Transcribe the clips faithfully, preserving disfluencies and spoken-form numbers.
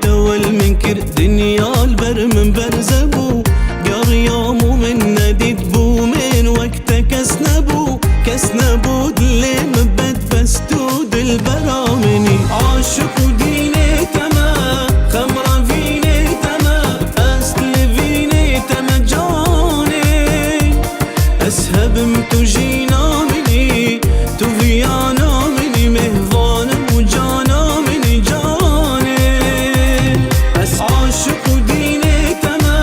Tewel min kir dinya li ber min berze bû. Geriya min nedît bû min wek te kes nebû. Kes nebû dilê min bedbest û dilbera minî. Aşiq û dînê te me, xem revînê te me, ez li vînê te me canê. Ez hebim tu jîna minî, tu viyana minî, mêhvanim û cana minî canê. Ez aşiq û dînê te me,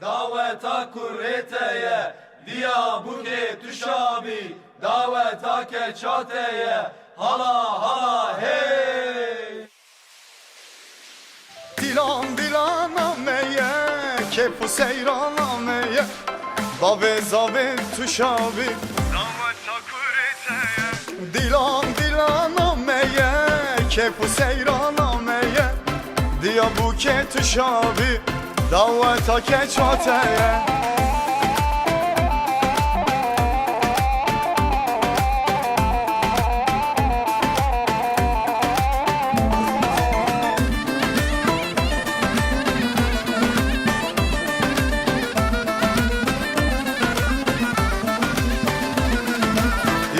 Daweta kurê te ye, Diyabûkê tu şabî, daweta keça te ye, hala hala hey! Dîlan dîlana me ye, kêf û seyrana me ye, bavê zavê tu şabî. Daweta kurê te ye. Dîlan dîlana me ye, kêf û seyrana me ye, Diyabûkê tu şabî, daweta keça te ye.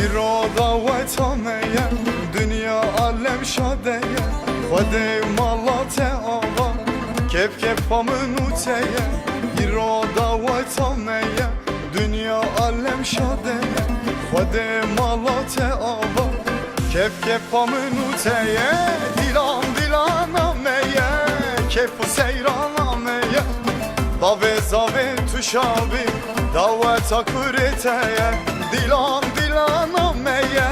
Îro daweta me ye, dinya alem şade ye, Xwedê mala te ava, kêf kêfa min û te ye, îro daweta me ye, dinya alem şade ye, Xwedê mala te ava, kêf kêfa min û te ye, dîlan dîlana me ye, kêf û seyrana me ye, bavê zavê tu şabî, daweta kurê te ye, dîlan dîlana me ye,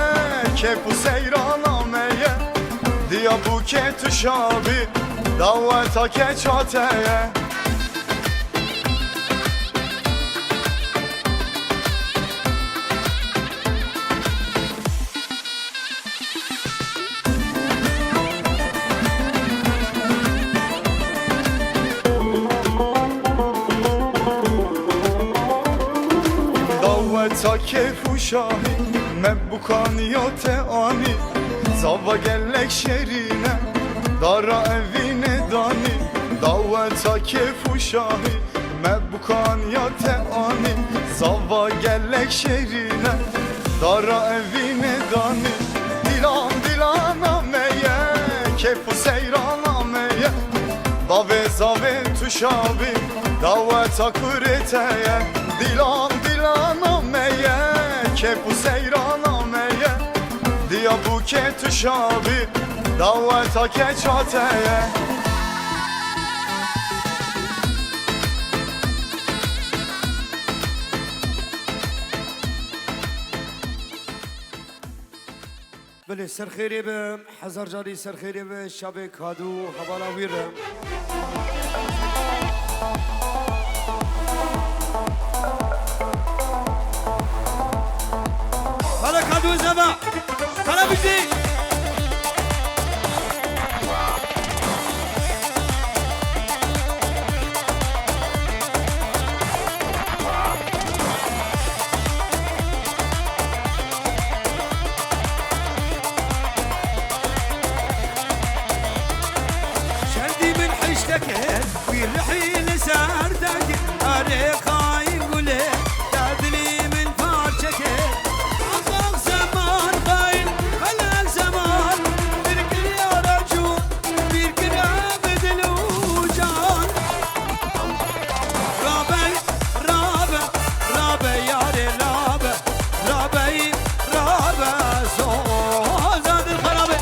kêf û seyrana me ye, Diyabûkê tu şabî, daweta keça te ye. Daweta kêf û şahî, me bûkaniya te anî. Zava gelek şêrîn e, dara evînê danî. Weta kêf û şahî, me bûkaniya te anî, zava gelek şêrîn e, dara evînê danî. Dîlan dîlana me ye, kêf û seyrana me ye, bavê zavê tu şa bî, daweta kurê te ye. Dîlan dîlana me ye, kêf û seyrana me ye, Diyabûkê tu şa bî, daweta keça te ye. Belê, ser xêrê be, hezar carî ser xêrê be, şabê Kadû hevala wî re. Hala Kadû zeva. Hala bijî. Şerdî min hişteke, wî rihî li ser degî, erê xayî gulê, ya dilî min parçeke. Ax, ax, zeman xayîn, felek zeman, bir kiriya racû, bir kiriya bi dil û can. Rabe, rabe, rabe, yarê rabe, rabe, rabe, soza dil xerabe.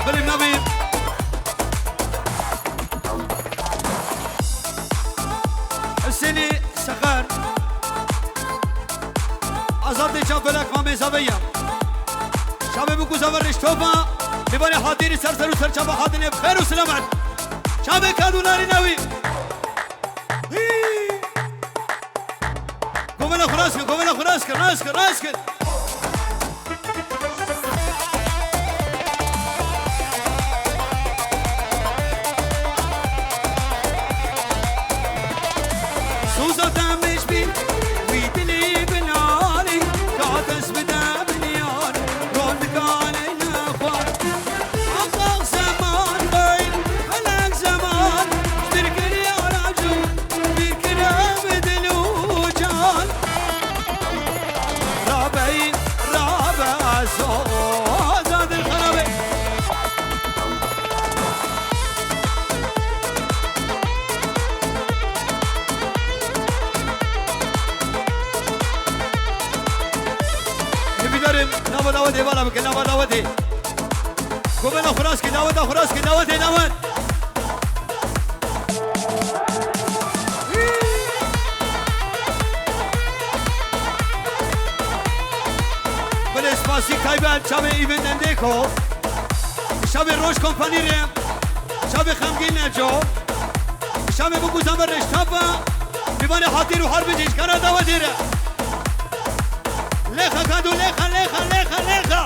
Bilî nabî. Hüsênî Sexer. Azadê çav belek mamê zavê ya. Çavê bû ku zavê rêş topa. Lêvanê hatîrî ser ser û ser çava hatinê bi xêr û silamet. Çavê Kadû narîna wî. Hî. Govela xwe rast kir, govela xwe rast kir, rast kir, rast kir. Soza demij bî, wî dilî binarî, ka dest bide milyar, ron dikanê nexwar. Ax, ax, zeman xeyr, felek zeman, ji tirkiriya racû, bîr kire bi dil û can. Rabey, rabe, soza dil xerabe. Hêvîdarim, nava dawetê vala bike, nava dawetê. Govela xwe rast ke, daweta xwe rast ke, dawetê, dawet. Belê spasî taybet çavê Îvên Dendêko, çavê Roj Kompanî re, çavê Xemgîn Neco, çavê Bûkû Zamer Reştapa, Lîvanê Hatîr û Harbicî ji kara dawetê re. Lêxa Kadû, lêxa, lêxa, lêxa, lêxa.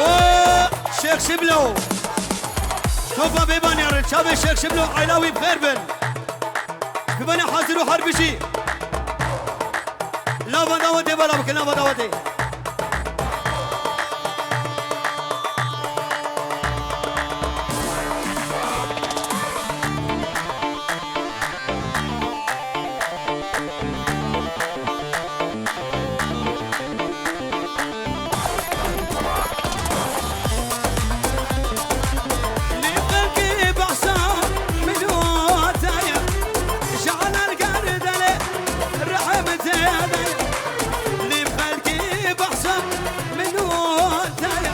O Şêx Şiblo. Topa bêbaniya re, çavê Şêx Şiblo, ayla wî bi xêr bin. Bibane hazir û harbijî. Lava dawetê bala bike, lava dawetê. Lê xelkê behsa min û te ye, ji alal gerdele rehmete de ye. Lê xelkê behsa min û te ye,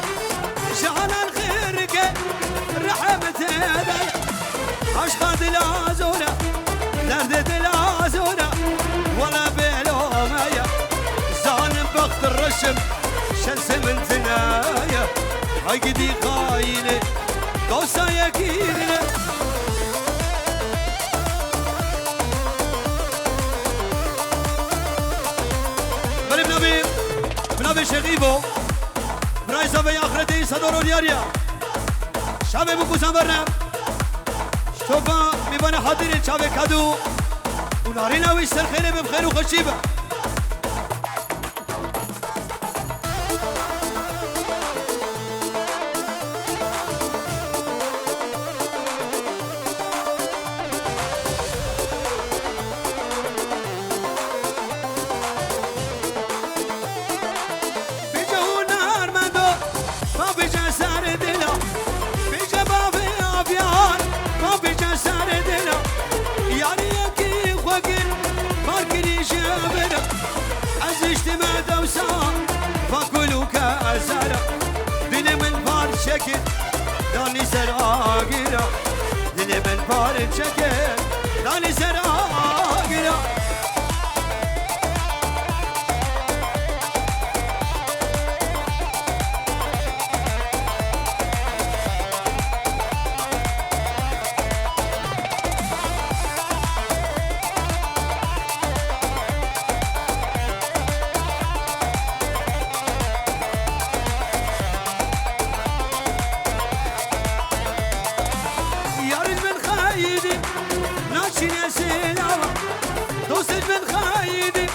ji alal xêrke rehmete de ye. Aşqa dila zor e, derdê dila zor e, wele bêlo me ye. Zalim bext reşim, şensê min tine ye. Hay gidî xayînê, dosta yekî ne. Belê, bila Şevê Şexîbo, birayê zavê axretê Sedoro Diyariya. Şevê bikûzan berne. Ştopa mêvanê hadirê çavê Kadû. Û narîna wî ser xêrê be, bi xêr û xweşî be. Bêje hunermendo, ma bêje serê dila. Bêje bavê aviyan, ma bêje serê dila. Yariyekî xwe kir, bar kirî ji vira. Ez hiştime dewsa, va gul û kezera. Dilê min parçe kir, danî ser agira. Dilê min parçe kir, danî ser agira. Yarij min xeyidî, naşîne sêlava. Dostij min xeyidî,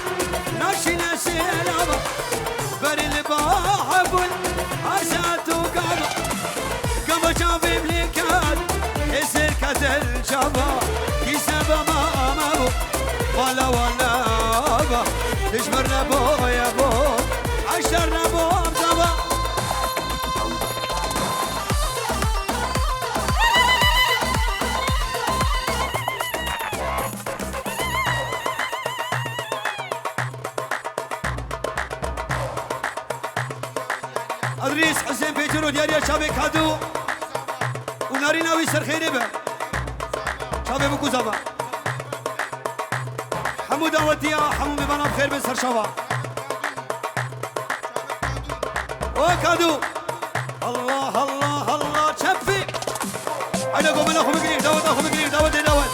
naşîne sêlava. Berê li bahebûn, arsa tu gava. Gava çavê lêkat, ê ser katel çava. Kîse baba ama bu, wala wala ba. Dijber ne bo ya bo, aşar ne bo zava. Edrîs Husên Pêcûro diyariya çavê Kadû û narîna wî ser xêrê be. Çavê bikûza be. Hemû dawetiya, hemû mêvana bi xêr bin ser çava. O Kadû. Allah, Allah, Allah, çepî. Haydi gomela xwe bigirî, daweta xwe bigirî, dawetê dawet.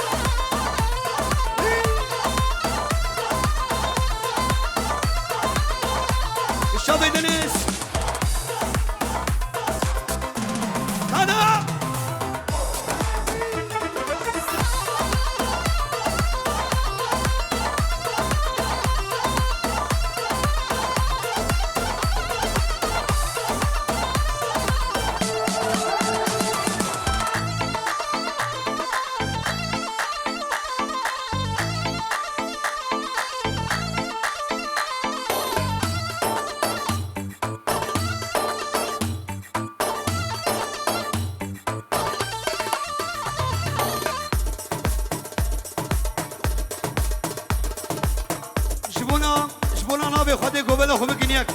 Şabê Deniz. Kada! Ji bona, ji bona navê Xwedê govela xwe bikin yek.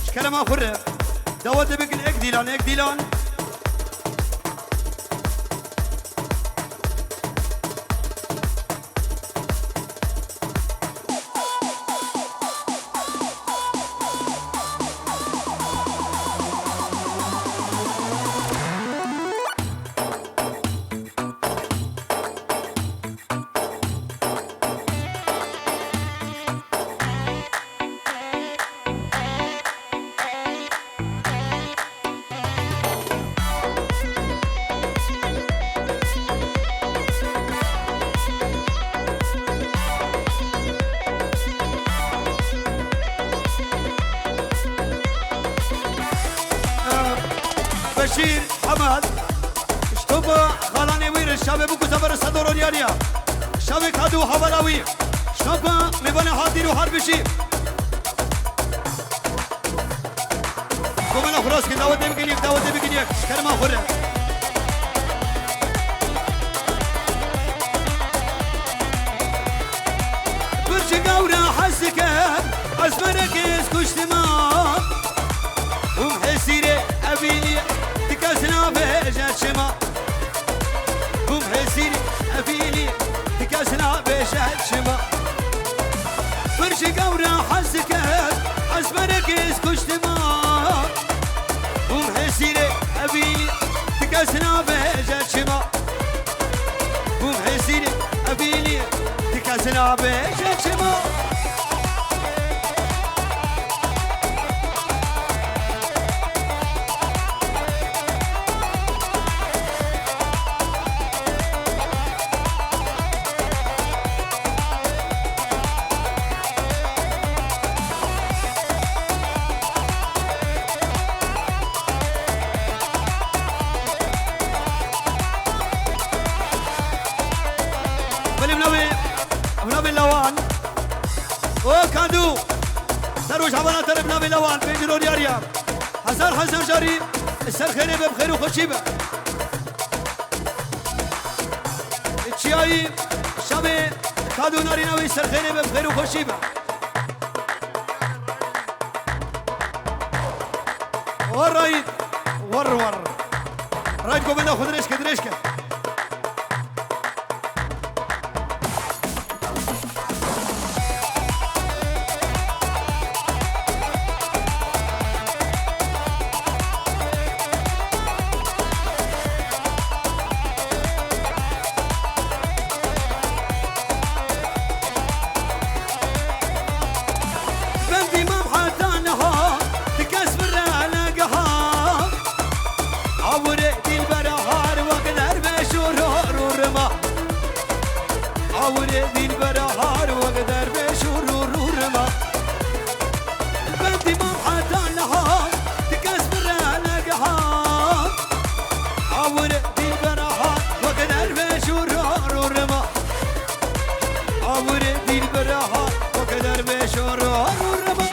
Ji kerema xwe re. Dawetê bikin ek dîlan, ek dîlan. Beşîr Hemed, ji topa xalanê wî re şavê bû ku zeber Sedoro Diyariya. Şavê Kadû hevala wî. Şapa mêvanê hatîr û har bijî. Komela xwe rast kir, dawetê bikin yek, dawetê bikin yek. Ji kerema xwe re. Birçî gawra hez dike, ez merekê ez kuştima. Hûm hesîrê evîlî, ti kes nabêje çima. Hûm hesîrê evîlî, ti kes nabêje çima. Birçî gawra hez dike, ez merekê ez kuştima. Hûm hesîrê evîlî, ti kes nabêje çima. Hûm hesîrê evîlî, ti kes nabêje çima. Belê bi navê, bi navê Lawan. O Kadû. Ser Rojavana te re bi navê Lawan. Pêncî rol yariya. Hezar hezar carî ser xêrê be, bi xêr û xweşî be. Çiyayî şevê Kadû narîna wî ser xêrê be, bi xêr û xweşî be. Warayî, war war. Rayî govenda xwe dirêj ke, dirêj ke. Bendî mam heta niha, ti kes bi re negiha. Awirê dîlbera har wek dervêş û ror û rima. Awirê dîlbera har wek dervêş û ror û rima. Bendî mam heta niha, ti kes bi re negiha. Awirê dîlbera har wek dervêş û ror û rima. Awirê dîlbera ha, weke dervêşo ror û rima.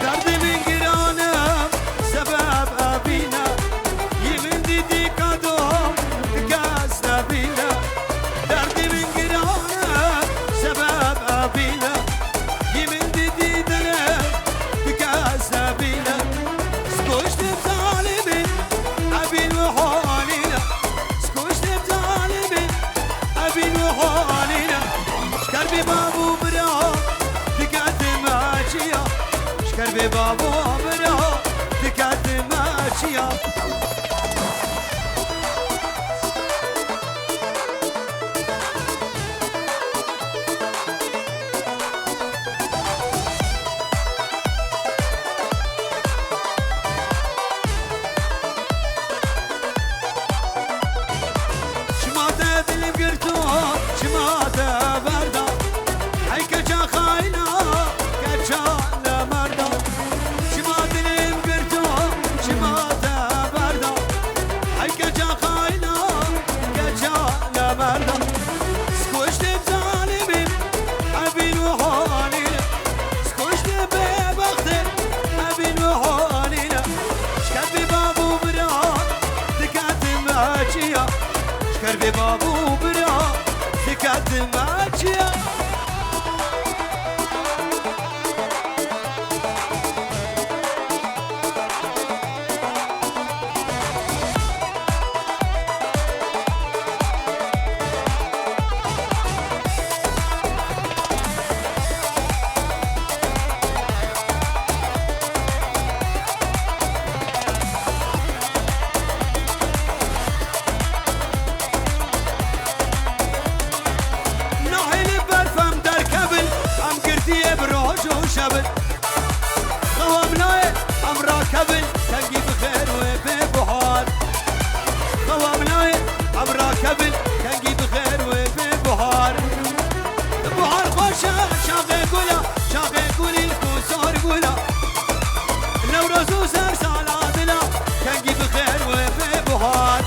Derdê min giran e, sebeb evîn e. Yê min dîtî kado, ti kes nebîne. Derdê min giran e, sebeb evîn e. Yê min dîtî dilê, ti kes nebîne. Skoştê zalimî, evîn û halîne. Skoştê zalimî, evîn û halîne. Şker bê bav û bira, diketime çiya. Şker bê bav û bira, diketime çiya. Çima te dilim girto, çima te berda? Hey keça xayna, keça namerda. Çima dilim girto, çima te berda? Hey keça xayna, keça namerda. Skoştê zalimî, evîn û halîne. Skoştê bêbextê, evîn û halîne. Şker bê bav û bira, diketime çiya. Şker bê bav û bira, diketime çiya. Nahêlî berf em derkevin, em girtiyê bi roj û şevin. Xewa min nayê em rakevin, kengî bi xêr wê bê buhar. Xewa min nayê em rakevin, kengî bi xêr wê bê buhar. Buhar xweş e, çaxê gul e, çaxê gulî ku sor gul e. Newroz û ser sala dila, kengî bi xêr wê bê buhar.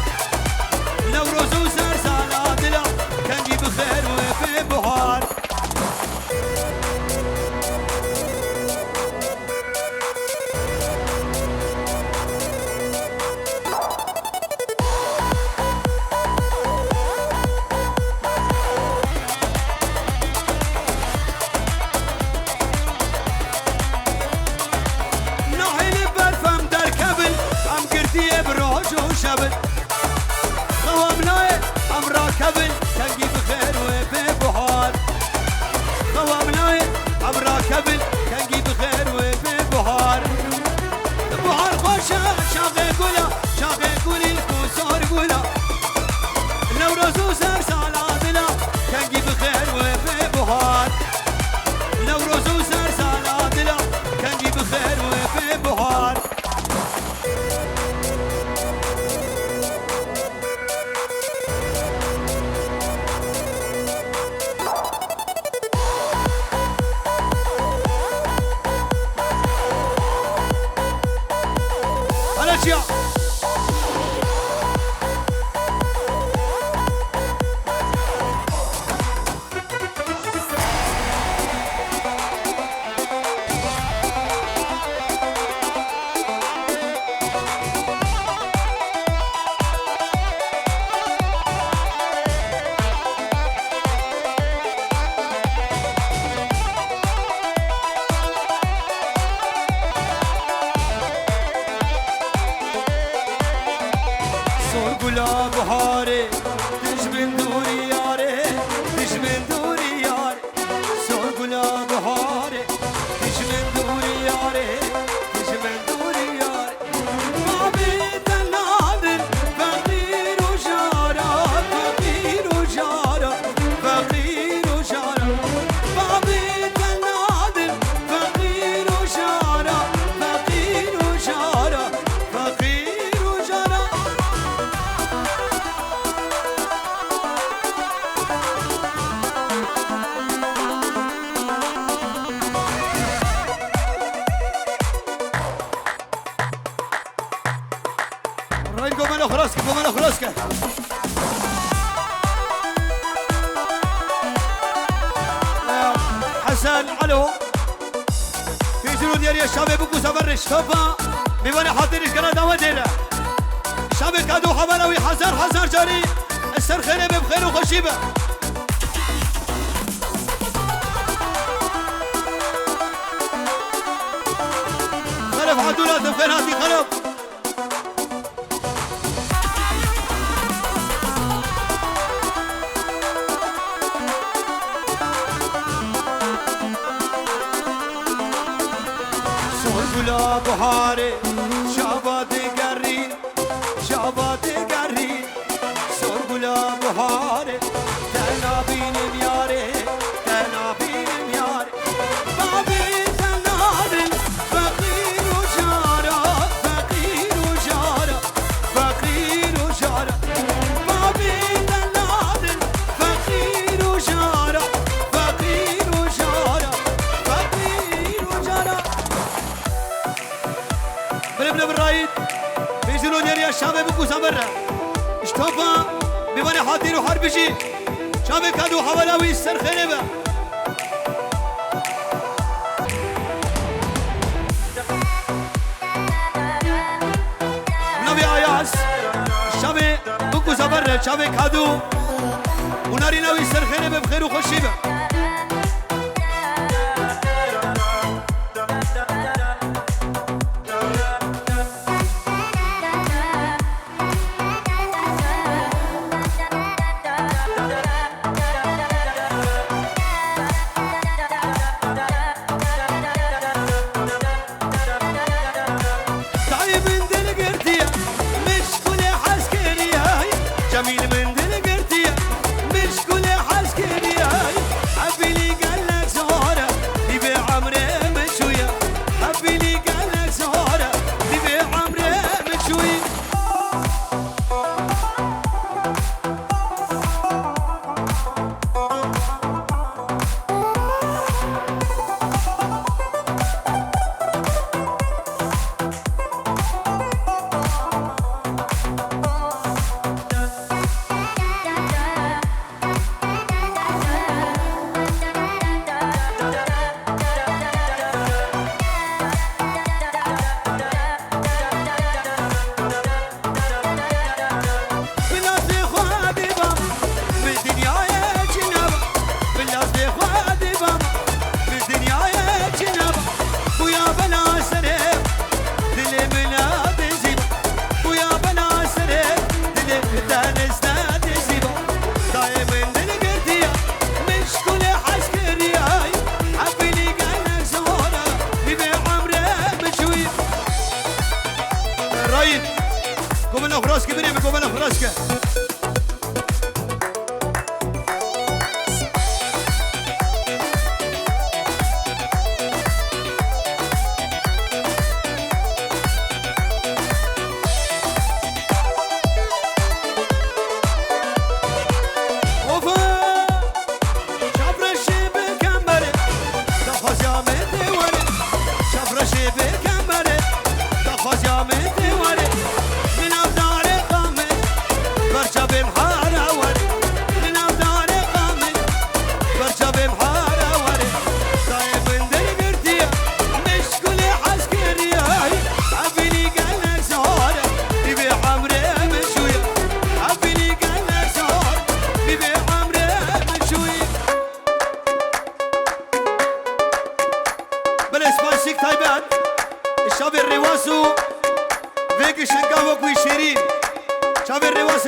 Newroz û ser sala dila, kengî bi xêr wê bê buhar. Nahêlî berf em derkevin, em girtiyê bi roj û şevin. Xewa min nayê em rakevin, kengî bi xêr wê bê buhar. Xewa min nayê em rakevin, kengî bi xêr wê bê buhar. Buhar xweş e, çaxê gul e, çaxê gulî ku sor gul e. Sorgula buharê, dijmin dûrî yarê, dijmin dûrî yarê. Sorgula buharê, dijmin dûrî yarê, dijmin dûrî yarê. Babê te nadin, feqîr û jara, feqîr û jara, feqîr û jara. Babê te nadin, feqîr û jara, feqîr û jara, feqîr û jara. Rayîr, gomena xwe rast ke, gomena xwe rast ke. Hesen, alo. Pêncî û diyariya şavê bû ku sefer riştopa. Mêvanê hatê rişgera dawetê re. Şavê kado hevala wî hezar hezar carî ser xêrê be, bi xêr û xweşî be. Xelef Abdullah, tu xêr hatî Xelef. Sorgula buharê, çava digerî, çava digerî. Sorgula buharê, te nabînim yarê, te nabînim yarê. Babê te nadin, feqîr û jara, feqîr û jara, feqîr û jara. Babê te nadin, feqîr û jara, feqîr û jara, feqîr û jara. Bile bile birayît. Bêjin û nêriya şavê bikûza me re. Ji topa mêvanê hatîr û her bijî. Çavê kad û hevala wî ser xêrê be. Navê Ayaz. Çavê bikûza me re. Çavê kad û û narîna wî ser xêrê be, bi xêr û xweşî be. Dayê min dil girtiye, mişkulê hez kiriye. Cemîl min dil girtiye, mişkulê hez kiriye. Hebîlî gelek zor e, dîvê emrê min çûye. Hebîlî gelek zor e, dîvê emrê min çûye. Bi lazê xwe dibam, bi dinyayê çi neba. Bi lazê xwe dibam, bi dinyayê çi neba. Bûya bela serê, dilê min a dizîba. Bûya bela serê, dilê te nizne dizîba. Dayê min dil girtiya, min ji kulê hez kiriya. Hebîlî gelek zor e, dîvê emrê min çûye. Rayît. Govena xwe rast ke, birê min, govena xwe rast ke. Ofa! Şafreşê bi kemerê, daxwaziya min tê warê. Şafreşê bi kemerê, daxwaziya min tê warê.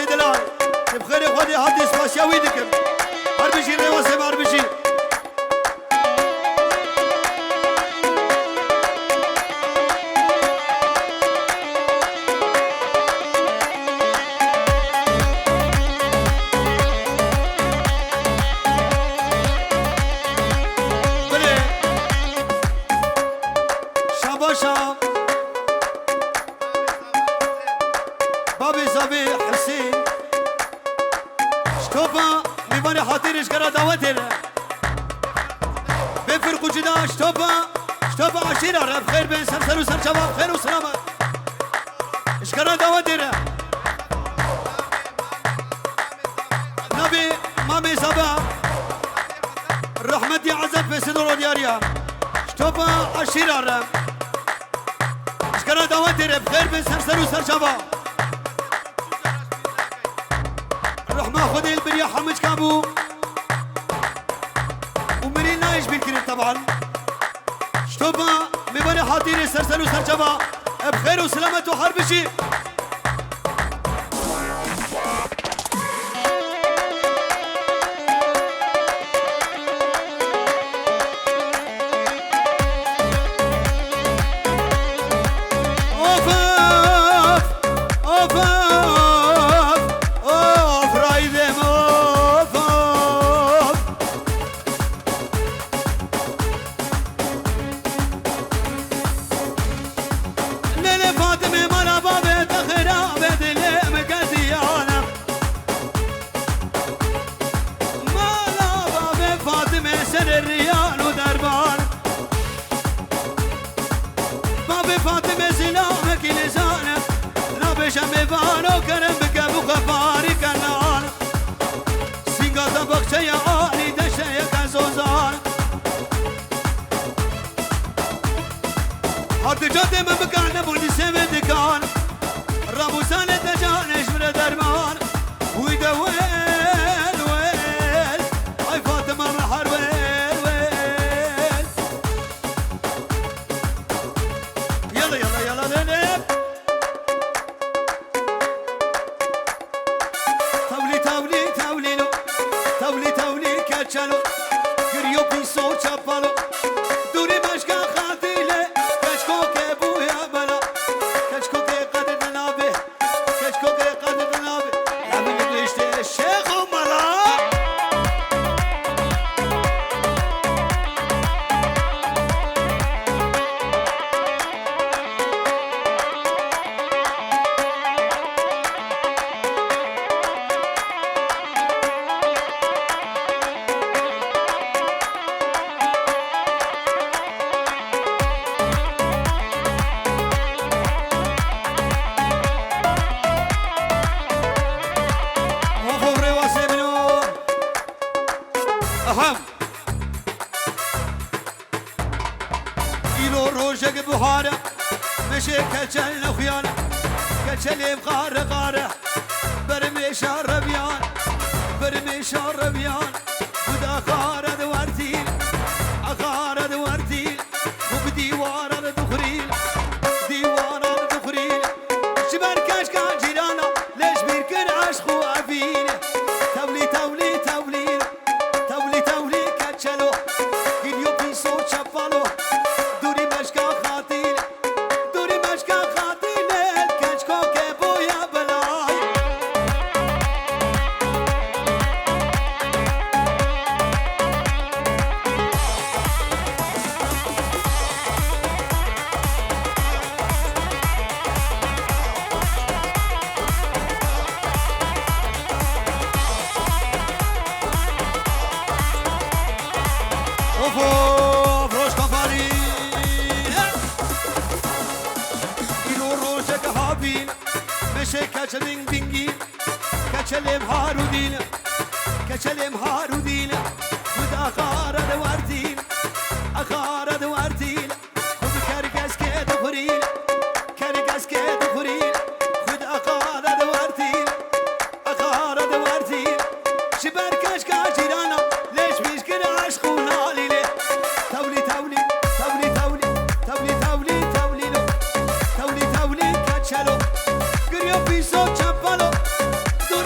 Delal, bi xêrê Xwedê hatî spasiya wî dikim. Her bijî rêwasê me, her bijî. Belê. Şabaşa. Babê Zavê Husên. Ji topa mêvanê hatîrê ji gera dawetê re. Bê firq û cida ji topa, ji topa eşîra re bi xêr bên ser ser û ser çava bi xêr û selamet. Ji gera dawetê re. Navê Mamê Zava. Rehmetî Ezet Pêsî Doro Diyariya. Ji topa eşîra re. Ji gera dawetê re bi xêr bên ser ser û ser çava. Rehma Xwedê li beriya hemû çika bû. Û mirî nayê ji bîr kirin teban. Ji topa mêvanê hatîrê ser ser û ser çava. Bi xêr û selamet û her bijî. Of, of, of, of, of, Raîdem, of, of. Lêlê Fatime mala bavê te xêra be dilê min keziyane. Mala bavê Fatime serê riyan û derman. Bavê Fatime zilamekî nizane. Nabêje mêvano kerem bike bixwe parî kenan. Sîngata baxçeya alî deşeyeke zozan. Hati cadê min bikane bû lîsê vê dikan. Rabûsanê te canê ji min re derman. Wî de wel, wel. Ay Fatima min her wel, wel. Yala, yala, yala, lê, lê. Tawlî, tawlî, tawlîlo. Tawlî, tawlî, keçelo. Giriyo pîso çapalo. Dûrî meşka xatîle. Keçkokê bûya bela. Keçkokê qedir de nabe. Keçkokê qedir de nabe. Nabî li giştê şêx û mela. Oxo rêwasê min o. Aha. Îro rojek bihar e, meşê keçel nexuyan e, keçelê xare xare, bermê şarebiyan, bermê şarebiyan, guda xare di wertîn, a xare di wertîn, û bi dîwara di dixurîn, dîwara di dixurîn, ji ber keçka cîrana, lê ji bîr kir eşq û evîn, tewlî, tewlî, tewlî. Tewlî tewlî keçelo, giliyo pîso çepalo, dûrî meşka xatîl, dûrî meşka xatîl, keçko ke boya belay. Of, of, roj kaparî. Îro rojek havîn, meşê keçelên bingî, keçelêm harûdîn, keçelêm harûdîn, ku da xare de wertîn, a xare de wertîn. Xwe bi kergeskê dixurîn, kergeskê dixurîn, xwe di exare de wertîn, exare de wertîn. Ji ber keşka cîrana, lê ji bîr kir eşq û nalîlê. Tewlî, tewlî, tewlî, tewlî, tewlî, tewlî, tewlî lo. Tewlî, tewlî, keçelo. Giriyo pîso çepelo. Du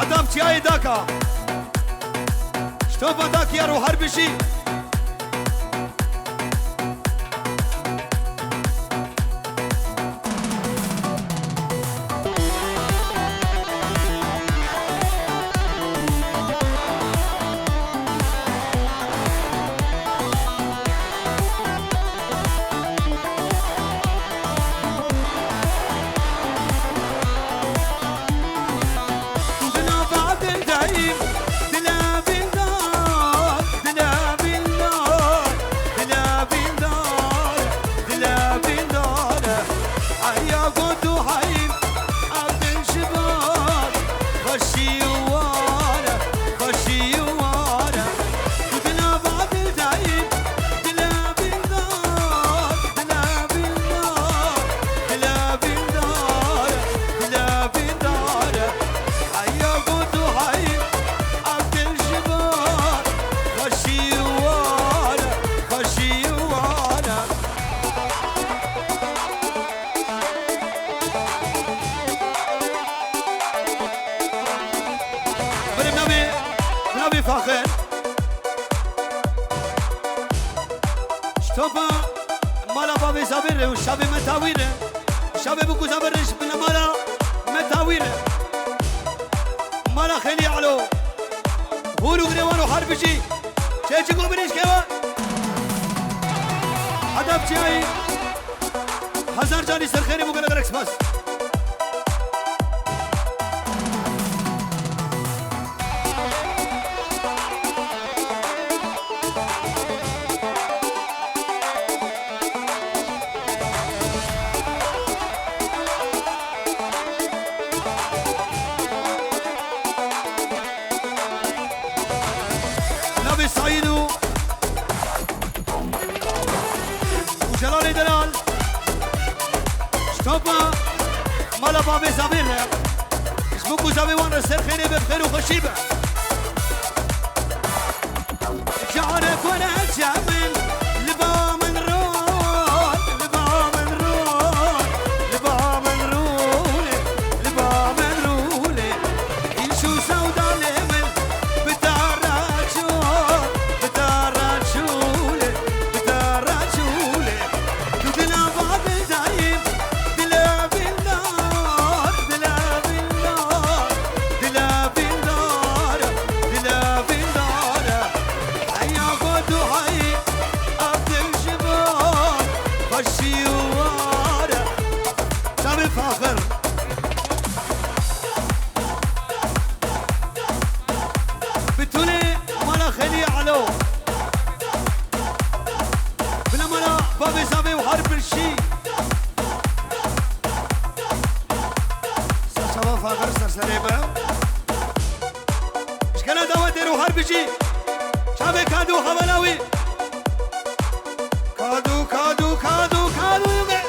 Heta bi çiyayê Daka. Ji topa Dakiyê ro her bijî. Dila badin dayim, dila bindar, dila bindar, dila bindar, dila bindar. Heya got û heyim, ev din ji bar xweşî û wan e, xweşî û wan e. Tu dila badin dayim, dila bindar, dila bindar, dila bindar, dila bindar. Heya got û heyim, ev din ji bar xweşî û wan e, xweşî û wan e. Benim navê, navê Faxir. Ji topa mala bavê Zabê re û şavê me tawî re. Şavê bûk û Zabê re ji bin mala me tawî re. Mala Xêlî Alo. Hûr û girê wan û her bijî. Çê çik û mirîşkê wan. Heta bi çiyayê. Hezar carî ser xêrê bû, gelek gelek spas. Navê Saîd û û Celalê Delal. Ji topa mala bavê Zabê re. Ji bo ku Zabê wan re ser xêrê be, bi xêr û xweşî be. Carek were çemên li ba min rûn, li ba min rûn, li ba min rûn, li ba min rûn. Îş û sewda lê min bi te re çû, bi te re çû lê, bi te re çû lê. Tu dila badin dayî, dile bindar, dile bindar, dile bindar, dile bindar. Heya got û heyî, ev dil ji bo xweşî û war e. Çavê Faxir. Bitûlê mala Xelî Alo. Bila mala bavê Zavê û her birşî. Ser çava Faxir ser serê be. Ji gela dawetê ro her bijî. Çavê Kadû hevala wî. Kadû, Kadû, Kadû, Kadû me.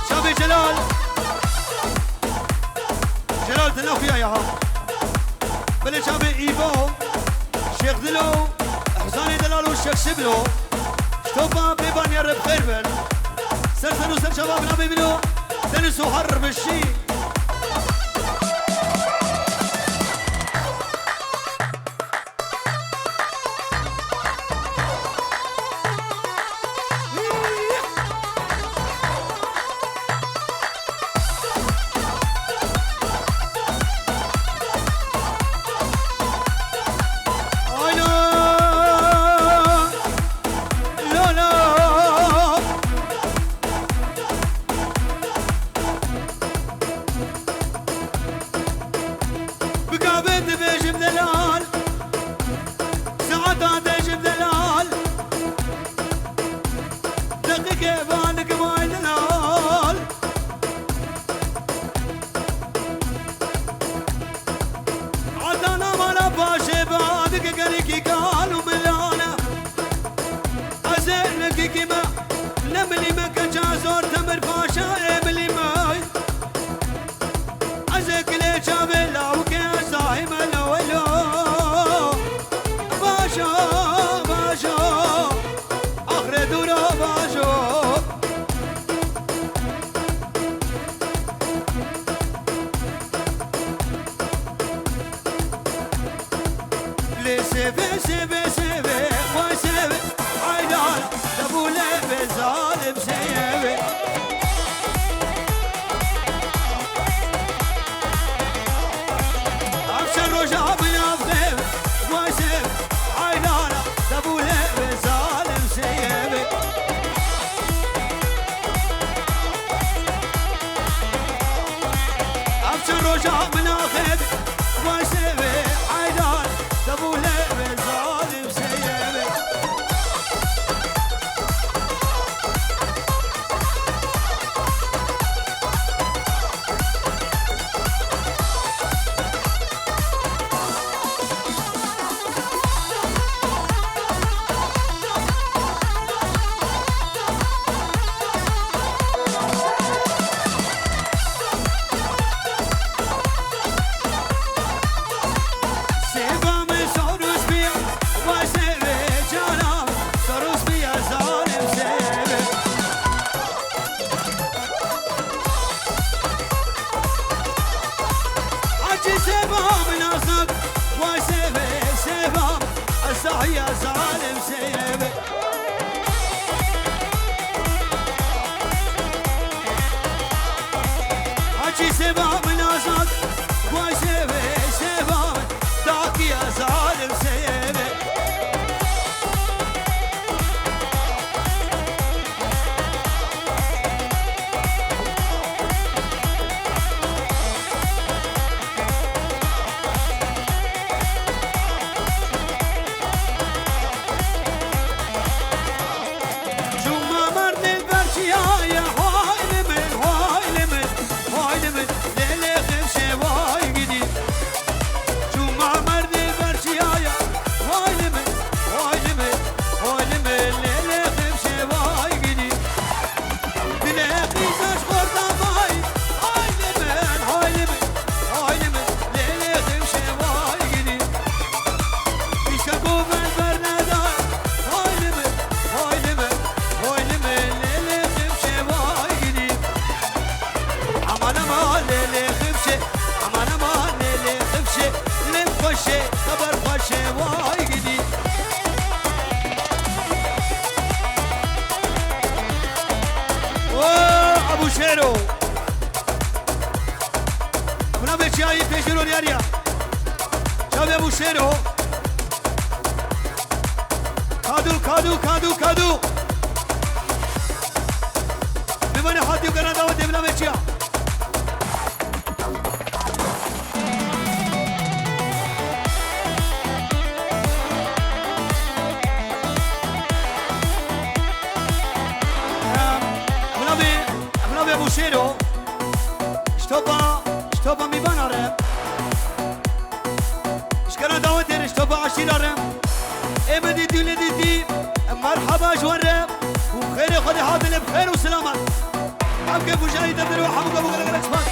Çavê Celal. Celal dina xuya ya ha. Belê çavê Îbo, Şêx Dilo, Ehzanê Delal û Şêx Şiblo. Ji topa bêbaniya re bi xêr bin. Ser ser û ser çava binavê bino. Deniz û her bişî. Şêro. Buna be çiyayî pêşîro diyariya. Çavê bû Şêro. Kadu, kadu, kadu, kadu. Mêvanê hatî û gera dawetê bina be çiya. Em, em navê, em navê Bûşêro. Ji topa, ji topa mîvana re. Ji kena dawetê re, ji topa aşîra re. Ê min dî dûlê dîtî, em merhaba ji wan re. Û xêrê Xwedê hatin ê bi xêr û selamet. Ev kêf û jayî te dir û hemû kêf û gelek gelek spas.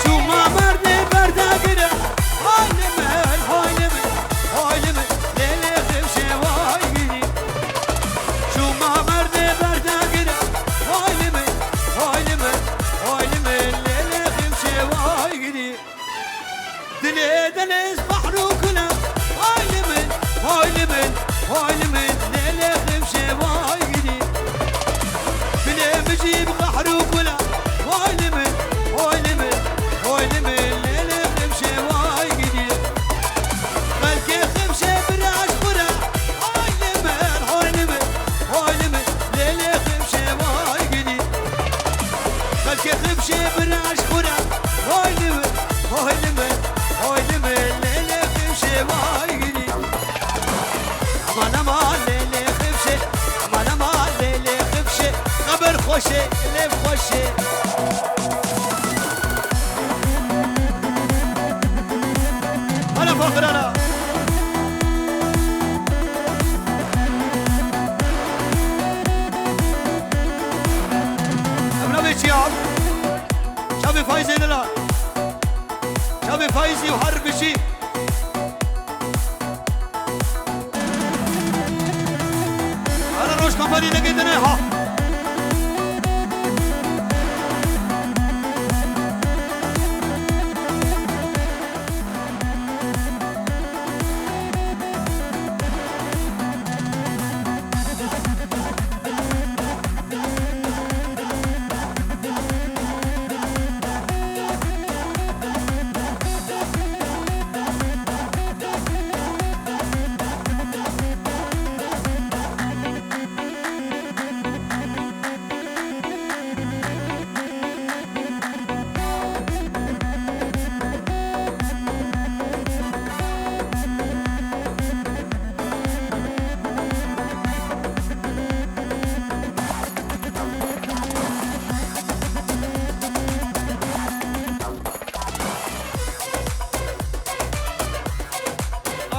Çûma merdê berdagire, hay li min, hay li min, hay li min, lê lê xewşê way girî. Çûma merdê berdagire, hay li min, hay li min, hay li min, lê lê xewşê way girî. Dilê dilê ez behr û kula, hay li min, hay li min, hay li min, lê lê xewşê way girî. Dilê min jî bi qehr û kula, hay li min, hay li min, hay li min, lê lê xewşê way girî. Xelkê xewşê bira ji xwe re, hay li min, hay li min, hay li min, lê lê xewşê way girî. Xelkê xewşê bira ji xwe re, hay li min, hay li min, hay li min, lê lê xewşê way girî. Aman aman lê lê xewşê, aman aman lê lê xewşê, xeber xweş e, lê xweş e. Hala faxirana. Em navê çiya? Çavê Faîzê dila. Çavê Faîzî û her bijî. Hala roj kampanî neketine ha.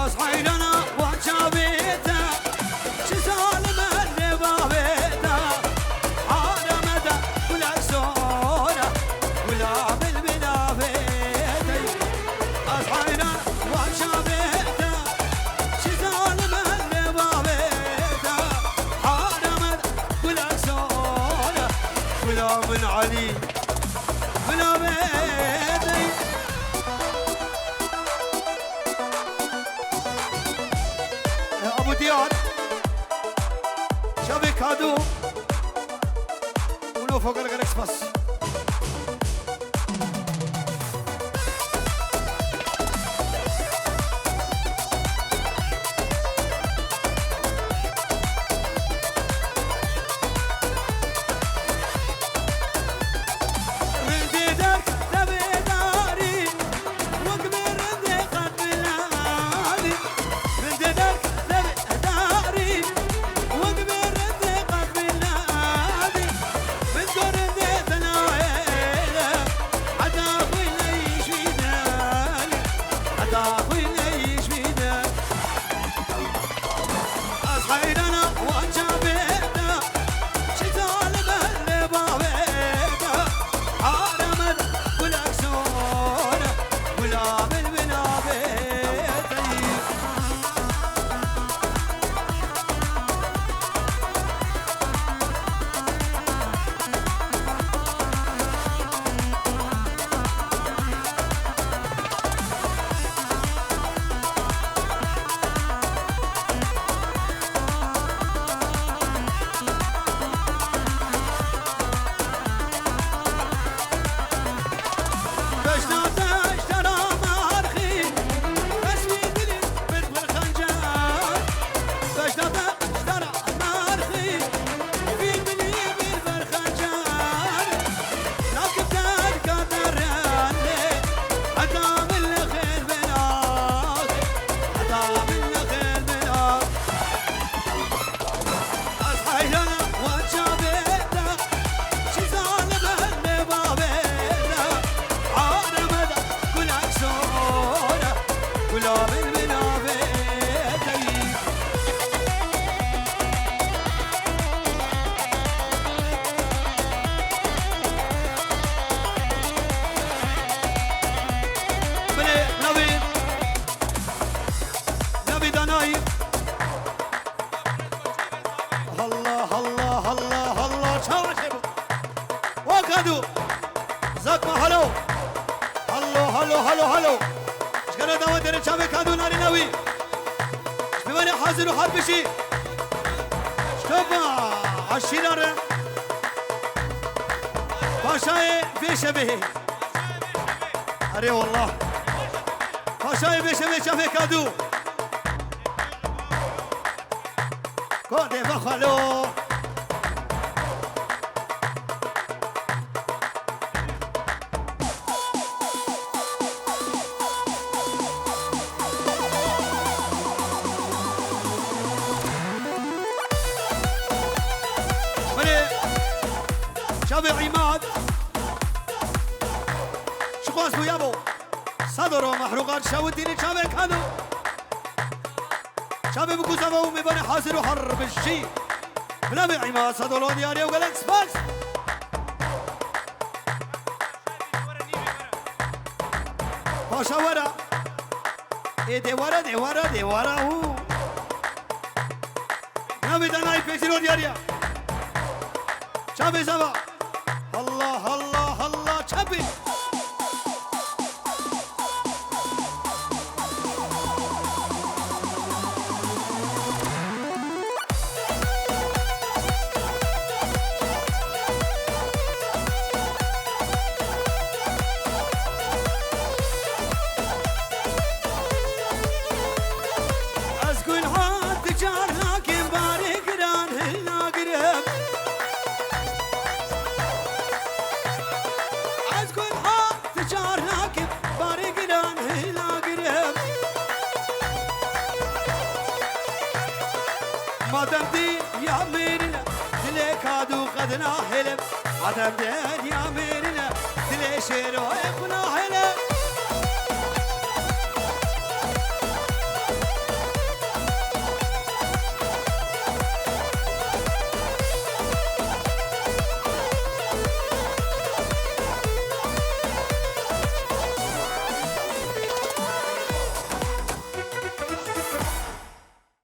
Ez heyrana wan çavê te, çi zalim e lê bavê te. Harem e de gulek zor e, gula bilbila vê te. Ez heyran wan çavê te, çi zalim e lê bavê te. Harem e de gulek zor e, gula min Elî. Bila vê dey. E, Abu Diyar. Çavê Kado. Û Nofo, gelek gelek spas. Rindê derg devê darî, wek bê rindê qet bilanî. Rindê derg devê darî, wek bê rindê qet bilanî. Min go rindê dena Nayî. Allah, Allah, Allah, Allah. Çawa çêbû? Wa Kadû. Zakma halo. Halo, halo, halo, halo. Ji gere dawa dere çavê Kadû narîna wî. Ji bîvanê hazir û har bişî. Ştopa aşîra re. Paşayê vê şevê. Erê wallah. Paşayê vê şevê çavê Kadû. Ko dê ve xalo. Belê. Çavê Îmad. Şixwaz bûya bo. Sadoro Mehrûqar Şawitînî çavê Kadû. Çavê bikuzava û mêvanê hazir û har bijî. Bi navê Îmad Sadolo diyarî û gelek spas. Paşa wera. Ê dê were, dê were, dê were û. Navê te nayê pêşîro diyarî ye. Çavê zava. Allah, Allah, Allah, çavê. Ez gunha dicar nakim, barê giran hilnagirim. Ez gunha dicar nakim, barê giran hilnagirim. Madem dinya mêrine, dilê Kadû qedina hêlim. Madem dinya mêrine, dilê şêroyê xwina hêlim.